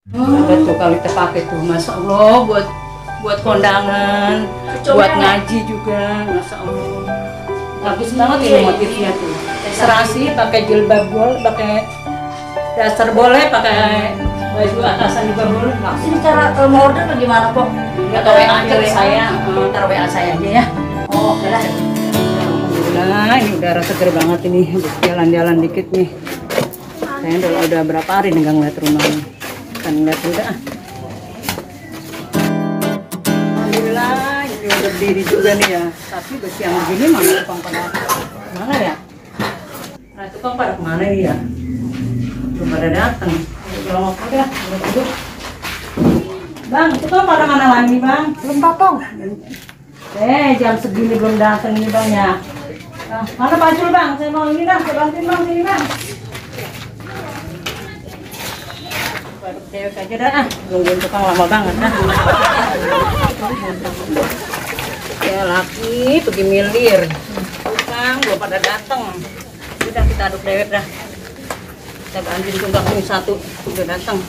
Ada tuh kali terpakai tuh, masya Allah buat kondangan, buat ngaji juga, masya Allah. Bagus banget ini motifnya tuh. Serasi, pakai jilbab boleh, pakai dasar boleh, pakai baju atasan juga boleh. Ini cara mau order bagaimana kok? Atau WA aja ke saya, taruh WA saya aja ya. Oh, oke lah. Alhamdulillah, ini udara seger banget ini. Habis jalan-jalan dikit nih. Saya udah berapa hari nih nggak ngeliat rumah ini. Kan ngeliat udah. Alhamdulillah, ini udah berdiri juga nih ya. Tapi udah siang begini mana tukang pada mana ya? Nah, tukang pada kemana nih ya? Belum pada datang. Kalau mau pakai lah, duduk. Bang, tukang pada mana lagi bang? Belum potong. Jam segini belum datang ini bang ya. Nah, mana baju bang? Saya mau ini dah, saya bantuin bang sini bang. Cewek aja dah, nungguin tukang lama banget dah. Ya laki pergi milir, tukang belum pada datang. Udah kita aduk dewek dah. Kita bantuin tukang ini satu, udah datang.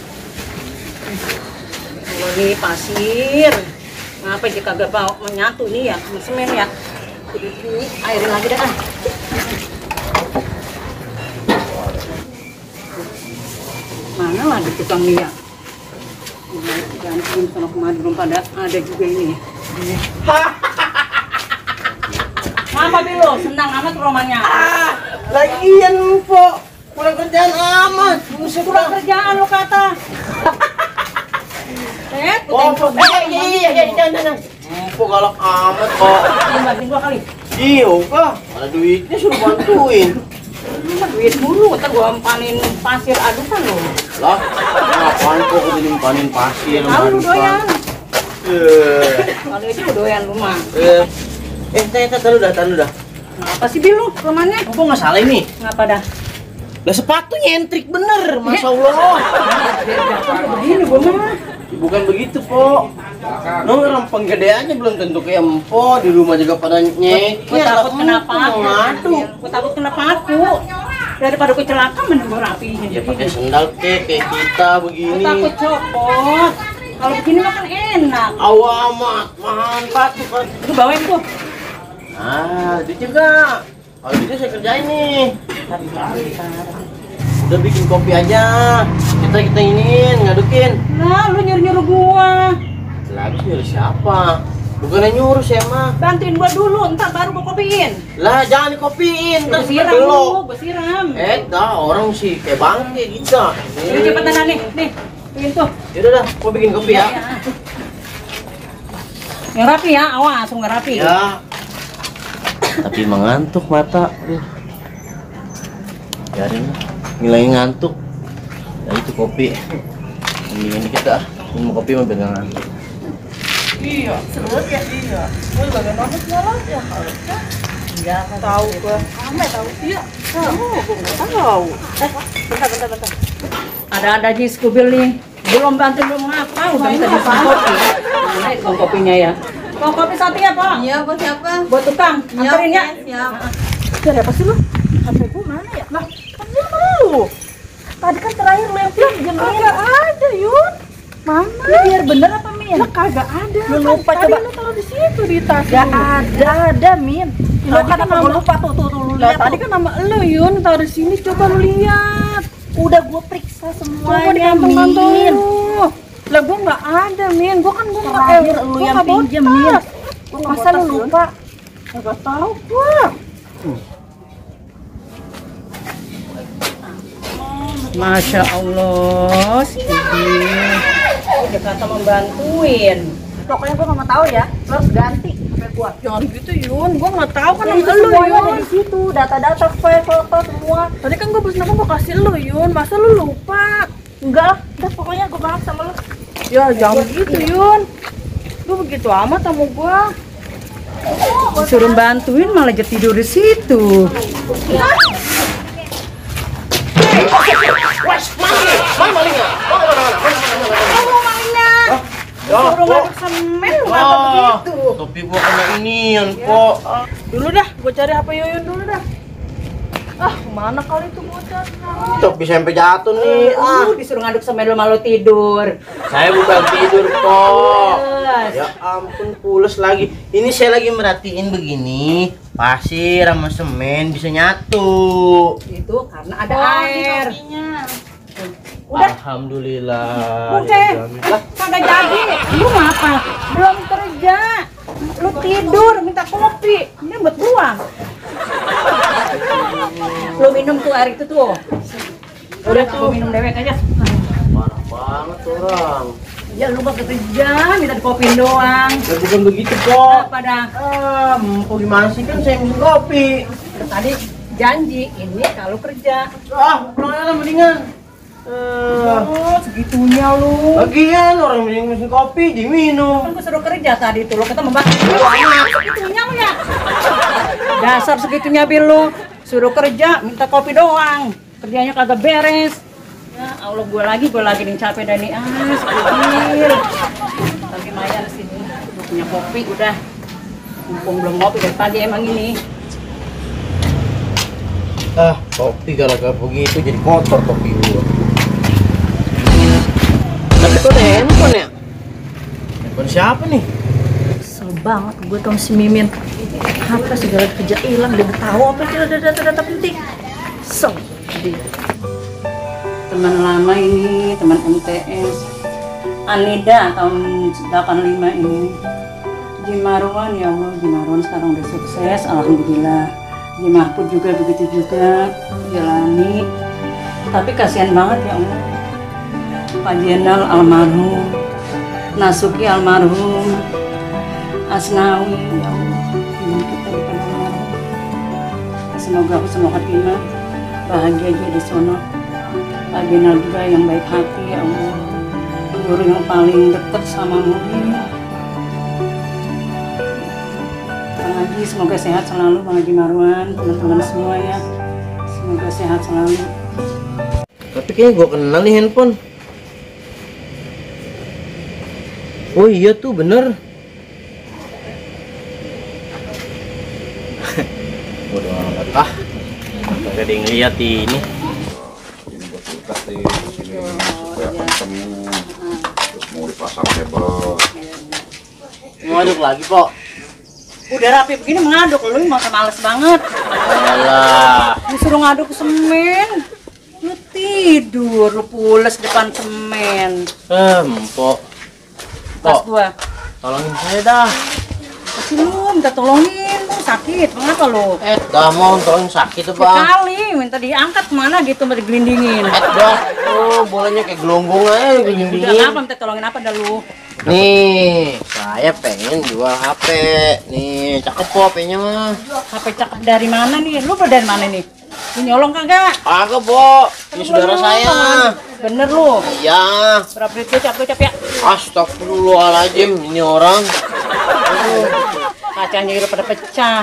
Kalau ini pasir, ngapa jika kagak mau menyatu nih ya, semen ya. Ini airin lagi dah. Mana lagi tukang minyak? Gantiin sama kemarin belum pada ada juga ini. Apa Bilo? Senang amat romanya. Lagian po, kurang kerjaan amat. Kurang kerjaan lo kata. Iya, jangan. Po galak amat kok. Bantuin gua kali. Iya, kok. Ada duitnya suruh bantuin. Duit dulu, ntar gua empanin pasir adukan lo. Lah, ngapain kok aku panin pasir? Kalau lu doyan. Kali aja lu doyan rumah. Tahu dah. Apa sih Bil lu rumahnya? Kok nggak salah ini? Ngapa dah? Lah sepatu nyentrik bener, masya Allah. Begini gua mah. Bukan begitu, Po. Orang penggedeannya belum tentu kayak empo, di rumah juga pada nyekir. Gua takut kenapa aku. Aduh. Gua takut kenapa aku. Daripada gua celaka mending gua rapihin. Ya pakai sendal kayak kita Gua begini. takut copot. Kalau begini mah kan enak. Awamat, mantap tuh kan. Itu bawain tuh. Nah, itu juga. Kalau gitu saya kerjain nih. Udah bikin kopi aja. Kita iniin, ngadukin. Nah, lu nyuruh-nyuruh gua. Lagi nyuruh siapa? Bukannya nyuruh saya mah. Bantuin gua dulu, ntar baru gua kopiin. Lah jangan dikopiin, Gua ntar siram belok. dulu, gua siram. Dah orang sih kayak banget kayak gitu. Udah cepetan nih. Bikin tuh. Yaudah dah, gua bikin kopi ya. Yang rapi ya, awas, nggak rapi. Ya. Tapi mengantuk mata. Biarin lah, ngilangin ngantuk. Ya itu kopi. Mendingan dikit dah. Minum kopi mah biar ngantuk. Iya, serut ya. Iya. Gue juga nonton malah ya harusnya. Iya, tahu gua. Ame tahu. Iya. Oh, gua nggak tahu. Bentar. Ada aja Skubil nih. Belum bantuin belum ngapa, udah minta dipesan kopi. Mana itu kopinya ya? Mau kopi satu ya, Pak? Iya, buat siapa? Buat tukang, anterin ya. Siap. Cari apa sih lu? HP gua mana ya? Lah, kan dia lu. Tadi kan terakhir lu yang pinjam. Kagak ada, Yun. Mana? Lu biar bener apa, Min? Lah kagak ada. Lu lupa kan, coba. Tadi lu taruh di situ di tas. Gak ada, Min. Lu kan nama lupa tuh lu lihat. Tadi kan nama lu, Yun, taruh di sini, coba lu lihat. Udah gua periksa semuanya, Coba di kantong-kantong Min. lu. Lah gua nggak ada, Min. Gua kan Terakhir lu yang pinjam, Min. Masa lu lupa? Enggak tahu gua. Masya Allah, Skubil. Udah kata membantuin. Pokoknya gua nggak mau tahu ya. Lu harus ganti HP gua. Jangan gitu, Yun. Gua nggak tahu kan Itu nama lu, semuanya ada Yun. di situ, data-data, file, foto semua. Tadi kan gua pesen apa gua kasih lu, Yun. Masa lu lupa? Enggak lah, udah pokoknya gua banget sama lu. Ya, jangan begitu, Yun. Lu begitu amat sama gua. Disuruh bantuin malah jadi tidur di situ. Mana malingnya? Oh, malingnya. Disuruh ngaduk semen, lu ngapa begitu? Topi gua kena inian kok. Dulu dah, gua cari HP Yuyun dulu dah. Mana kali itu bocah? Topi sampai jatuh nih. Disuruh ngaduk sama lo malu tidur. Saya bukan tidur kok. Pules. Ya ampun, pules lagi. Ini saya lagi merhatiin begini. Pasir sama semen bisa nyatu. Itu karena ada air. Udah. Alhamdulillah. Udah. Lah, Kagak jadi. Lu ngapa? Belum kerja. Lu tidur minta kopi. Ini buat buang. Lo minum tuh air itu tuh. Udah tuh minum dewek aja. parah banget orang. Ya lu mah kerja minta dikopiin doang. Ya bukan begitu kok. Apa dah? Kok gimana sih, kan saya minum kopi. Tadi janji ini kalau kerja. Pulang aja lah mendingan. Segitunya lu. Lagian orang minum kopi diminum. Kan gue suruh kerja tadi tuh, lo kata membahas segitunya lu ya. Dasar segitunya bil lu. Suruh kerja, minta kopi doang. Kerjanya kagak beres. Ya Allah, gue lagi nih capek dan nih sepikir. Lagi mayan sini, gue punya kopi udah. Mumpung belum ngopi dari pagi emang ini. Kopi gara-gara begitu jadi kotor kopi gua. Tapi kok ada handphone ya? Handphone siapa nih? Kesel banget gue sama si Mimin. HP segala kerja hilang, dia tahu apa itu ada data-data penting. Sedih. Teman lama ini, teman MTS Anida tahun 85 ini. Ji Marwan, ya Allah, Ji Marwan sekarang udah sukses, alhamdulillah. Ji Mahfud juga begitu juga, jalani. Tapi kasihan banget ya Allah. Pak Jenal almarhum, Nasuki almarhum, Asnawi, ya Allah. Gimana kita bukan almarhum. Semoga aku semua hatimah bahagia aja di sono. Pak Jenal juga yang baik hati, ya Allah. Guru yang paling dekat sama Muhyi. Bang Haji, semoga sehat selalu Bang Haji Marwan, teman-teman semua ya. Semoga sehat selalu. Tapi kayaknya gua kenal nih handphone. Oh iya tuh, bener. Bodo amat kagak ada yang lihat ini. Terus mau dipasang kabel. Mau aduk lagi, Pok? Udah rapi begini mengaduk, lu masa males banget. Alah. Disuruh ngaduk semen. Lu tidur, lu pules depan semen. Pok. Pas Pok, gua. tolongin saya dah. Kasih lu, minta tolongin. Lu sakit, mengapa lu? Dah mau tolong sakit tuh, Bang. Sekali, minta diangkat mana gitu, minta digelindingin. Dah. Oh, bolanya kayak gelonggong aja Udah gelindingin. ngapa, minta tolongin apa dah lu? Nih, saya pengen jual HP. Nih, cakep kok HP-nya mah. HP cakep dari mana nih? Lu dari mana nih? Lu nyolong kagak? Agak, Bo. Ini saudara saya. Bener lu. Iya. Berapa duit gocap ya? Astagfirullahaladzim, ini orang. Kacanya udah pada pecah.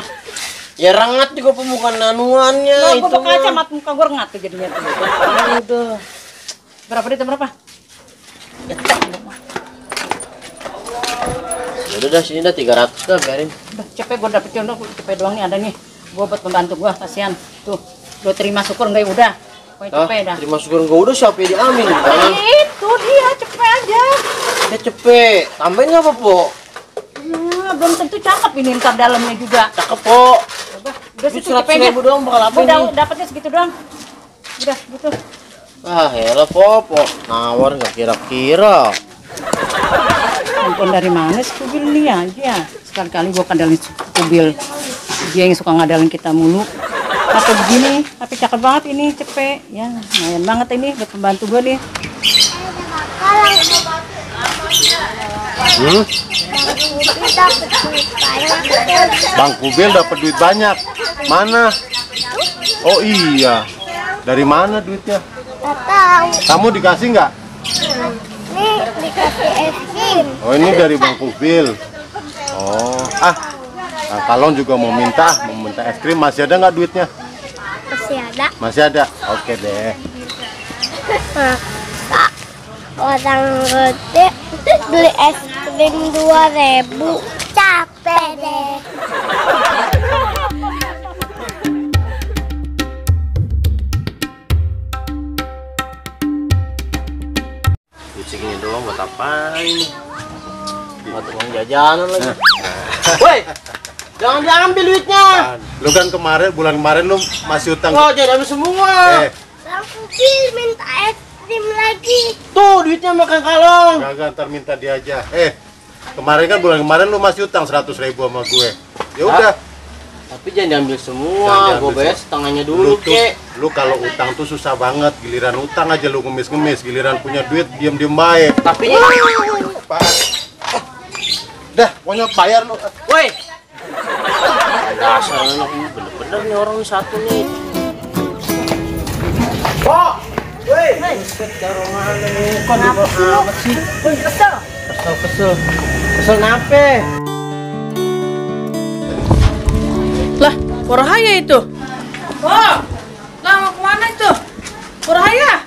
Ya rengat juga pemukaan anuannya Lo itu. gua pakai kaca, mah. muka gua rengat tuh jadinya tuh. Udah. Berapa duit berapa? Ya udah dah, sini dah 300 dah, biarin. Udah cepet gua dapet contoh, cepet doang nih ada nih. Gua buat pembantu gua, kasihan. Tuh, gua terima syukur enggak ya udah. Pokoknya cepet dah. Terima syukur enggak udah, siapa yang diambil bang? Itu dia, cepet aja. Ya cepet, tambahin nggak apa, Po? Ya, belum tentu cakep ini ntar dalamnya juga. Cakep, Po. Udah Duit situ cepet 100.000 doang bakal apa Udah, ini? dapetnya segitu doang. Udah, gitu. Elah, Po, nawar nggak kira-kira. Handphone dari mana sih Kubil nih aja? Sekali-kali gua kadalin Kubil. Dia yang suka ngadalin kita mulu. Atau begini, tapi cakep banget ini, cepet. Ya, lumayan banget ini buat pembantu gua nih. Bang Kubil dapat duit banyak. Mana? Oh iya. Dari mana duitnya? Nggak tahu. Kamu dikasih nggak? Nih dikasih es krim. Oh ini dari Bang Kubil. Oh, nah, Kalong juga mau minta es krim. Masih ada nggak duitnya? Masih ada. Masih ada. Oke deh. Masa orang gede beli es krim 2.000. Capek deh. buat apa ini? Buat uang jajanan lagi. Woi, jangan diambil duitnya. Lu kan bulan kemarin lu masih utang. Oh, jadi ambil semua. Bang Kubil minta es krim lagi. Tuh, duitnya makan kalong. Kagak, ntar minta dia aja. Kemarin kan bulan kemarin lu masih utang 100.000 sama gue. Ya udah. Tapi jangan diambil semua. Jangan Gue diambil bayar setengahnya dulu, kek. Lu kalau utang tuh susah banget. Giliran utang aja lu ngemis-ngemis. Giliran punya duit diem-diem baik. Tapi Dah, pokoknya bayar lu. woi. Dasar anak ini bener-bener nih orang ini satu nih. Kok? Woi, respect karo mana nih? Kok amat sih? Kesel. Kesel nape? Lah, Porahaya itu. Oh, lah mau kemana itu? Porahaya.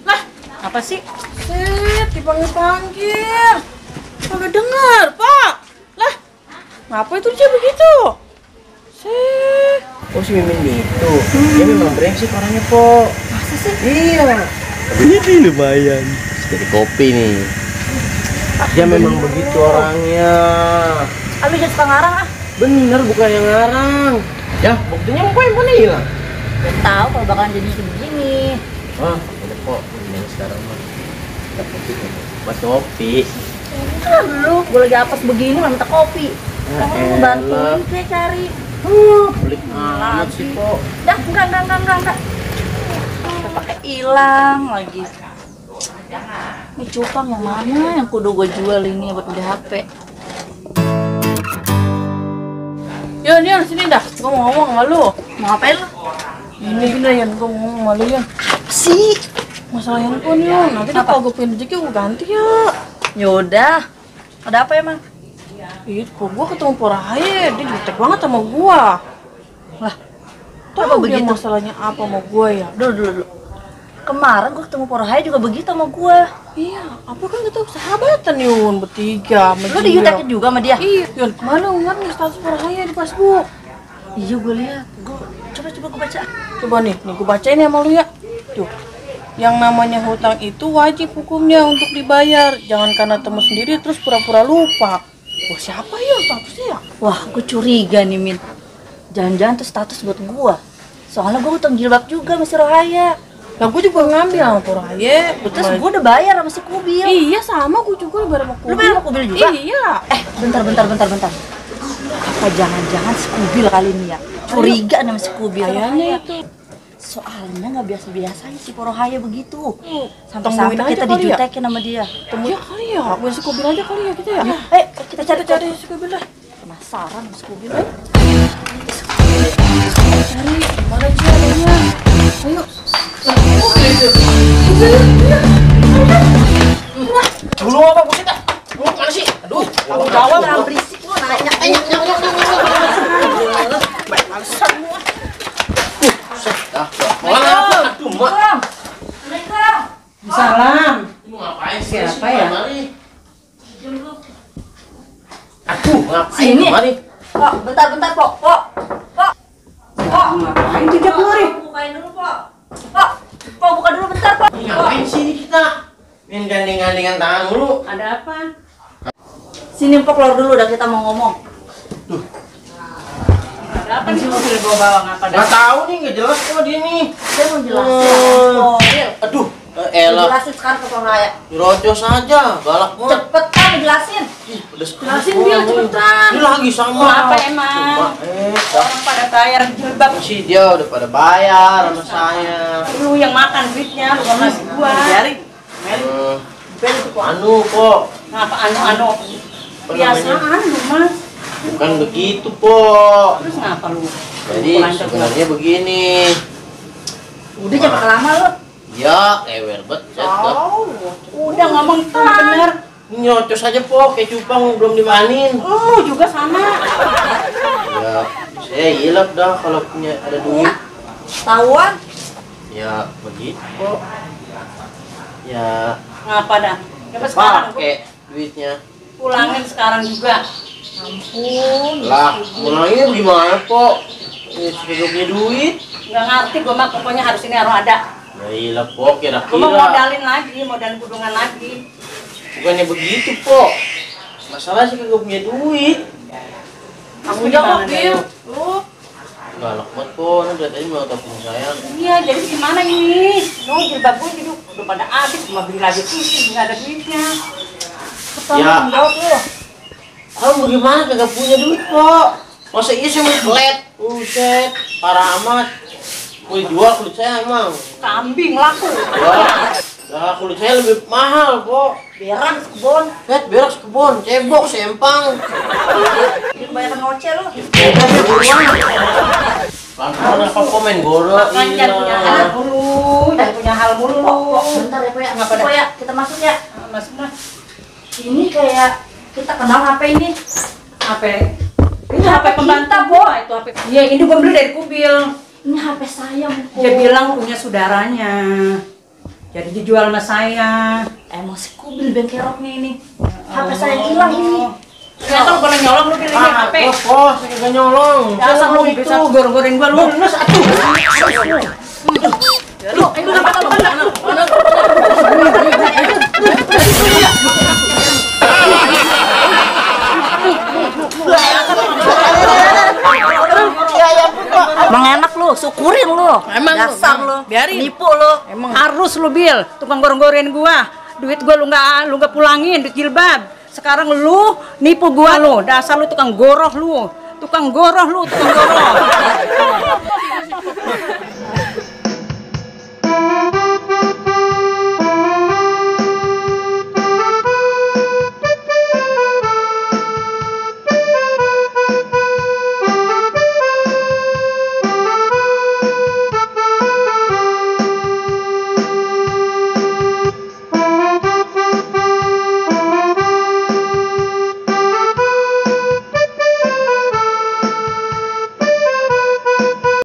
Lah, Apa sih? set, dipanggil-panggil. Kagak dengar, Pak. Lah, ngapa itu dia begitu? Set. Oh si Mimin gitu. Dia memang brengsek orangnya, Po. Masa sih? Iya. Ini lumayan. Jadi kopi nih. Dia memang begitu orangnya. Lu jangan suka ngarang ah. Bener, bukan yang ngarang. Ya, buktinya muka handphone hilang. Gak tahu kalau bakalan jadi begini. Wah, udah kok. Ini sekarang mah. Kita kopi kan. Buat kopi. Kan lu, gue lagi apes begini minta kopi. Ya Kamu elah. bantuin gue cari. Pelik amat sih, Po. Dah, enggak. Udah pakai hilang lagi. Ini cupang yang mana yang kudu gue jual ini buat beli HP? Yon, sini dah. Gue mau ngomong sama lu. Mau ngapain lu? Ini Yon, gue mau ngomong sama lu Yon. Sih. Masalah handphone Yon. Nanti dah kalau gue pindah rezeki gue ganti ya. Yaudah. Ada apa emang? Kok gue ketemu Porahaya, dia jutek banget sama gue. Lah, Tahu apa dia begitu? masalahnya apa sama gue ya? Dulu. Kemarin gue ketemu Porahaya juga begitu sama gue. Iya, apa kan kita sahabatan Yun, bertiga sama Lu dia. dijutekin juga sama dia? Iya, Yun, kemana ngeliat nih status Porahaya di Facebook? Iya gue lihat. Coba gue baca. Coba nih gue bacain ya sama lu ya. Tuh, yang namanya hutang itu wajib hukumnya untuk dibayar. Jangan karena temu sendiri terus pura-pura lupa. Wah, siapa ya statusnya ya? Wah, gue curiga nih Min. Jangan-jangan tuh status buat gue. Soalnya gue hutang jilbab juga sama si Rohaya. Lah gue juga ngambil sama Porahaya. Terus gue udah bayar sama si Kubil. Iya, sama gue juga bayar sama Kubil. Lu bayar sama Kubil juga? Iya. Bentar. Apa jangan-jangan si Kubil kali ini ya? Curiga nih sama si Kubil. Kayaknya itu. Soalnya nggak biasa-biasanya si Porohaya begitu. Temuin Sampai-sampai aja kita kali ya? dijutekin sama dia. Iya kali ya, gue si Kubil aja kali ya kita ya. Kita cari si Kubil dah. Penasaran sama si Kubil. Cari, mana sih adanya? Ayo. Dulu apa buset ah? Lu mana sih? Aduh, kamu jawab Jangan berisik lu nanya. Aduh, Mak. Salam. Lu ngapain sih? Siapa ya? Aduh, ngapain Sini. kemari? Pok, bentar, Pok. Pok. Ngapain dia keluar? Bukain dulu, Pok. Pok, buka dulu bentar, Pok. Ini ngapain sih ini kita? Main gandeng-gandengan tangan dulu. Ada apa? Sini, Pok, keluar dulu udah kita mau ngomong. Ada apa nih mobil bawa ngapa dah? Nggak tahu nih, nggak jelas kok dia nih. Saya mau jelasin. Mobil. Aduh, elah. Jelasin sekarang ke Porohaya. Rojos aja, galak banget. Cepetan jelasin. Pedes Jelasin dia cepetan. Ini lagi sama. Mau apa emang? Orang pada bayar jilbab. sih dia udah pada bayar sama saya. Lu yang makan duitnya, lu gak ngasih gua. Biarin. Anu kok, Ngapa anu? Biasaan lu, Mas. bukan begitu po. Terus ngapa lu? Jadi sebenarnya begini. Udah jangan lama lu. Ya, ewer bet. Udah ngomong bener. Ini nyocos aja po, kayak cupang belum dimanin. Lu juga sama. Ya, saya hilap dah kalau punya ada duit. Tahuan. Ya, begitu po. Ya, Ngapa dah? Coba sekarang pakai duitnya. pulangin sekarang juga. Ampun. Lah, mulainya gimana po? Ini sudah punya duit. Nggak ngerti gua mah pokoknya harus ini harus ada. Ya hilap po, Gua mau kira-kira. modalin lagi, modalin kudungan lagi. Bukannya begitu, Po. Masalah sih kagak punya duit. Aku jawab, Bil. Lu Galak banget, Po. Nanti lihat aja mau telepon saya. Iya, jadi gimana ini? No, jilbab gue jadi udah pada habis, cuma beli lagi susu, nggak ada duitnya. Ya. jawab lu. Kamu bagaimana kagak punya duit, Po? Masa iya saya mau pelet? Buset, parah amat. Mau jual kulit saya emang. Kambing laku. Lah kulit saya lebih mahal, Po. Berak kebon. Berak kebon, cebok, sempang. Ini kebanyakan ngoceh lu. Pelan-pelan apa komen goro? Makanya jangan punya hal mulu, jangan punya hal mulu. Bentar ya, Po ya. Ngapa dah? Po ya, kita masuk ya. Masuk mah. Ini kayak kita kenal HP ini. HP. Ini HP kita, pembantu Bo. itu HP. Iya, ini gua beli dari Kubil. Ini HP saya, Bu. Dia bilang punya saudaranya. Jadi dijual sama saya. Emang si Kubil bengkeroknya ini. HP saya hilang ini. Ternyata lu boleh nyolong lu pilih HP. Po, saya kagak nyolong. Dasar lu bisa goreng-goreng gua lu. Lu satu. Lu, itu apa Emang enak lu, syukurin lu. Emang dasar lu, biarin. nipu lu. Emang harus lu Bil, tukang goreng-goreng gua. Duit gua lu nggak pulangin, duit jilbab. Sekarang lu nipu gua lu, dasar lu tukang goroh lu. Tukang goroh lu, tukang goroh.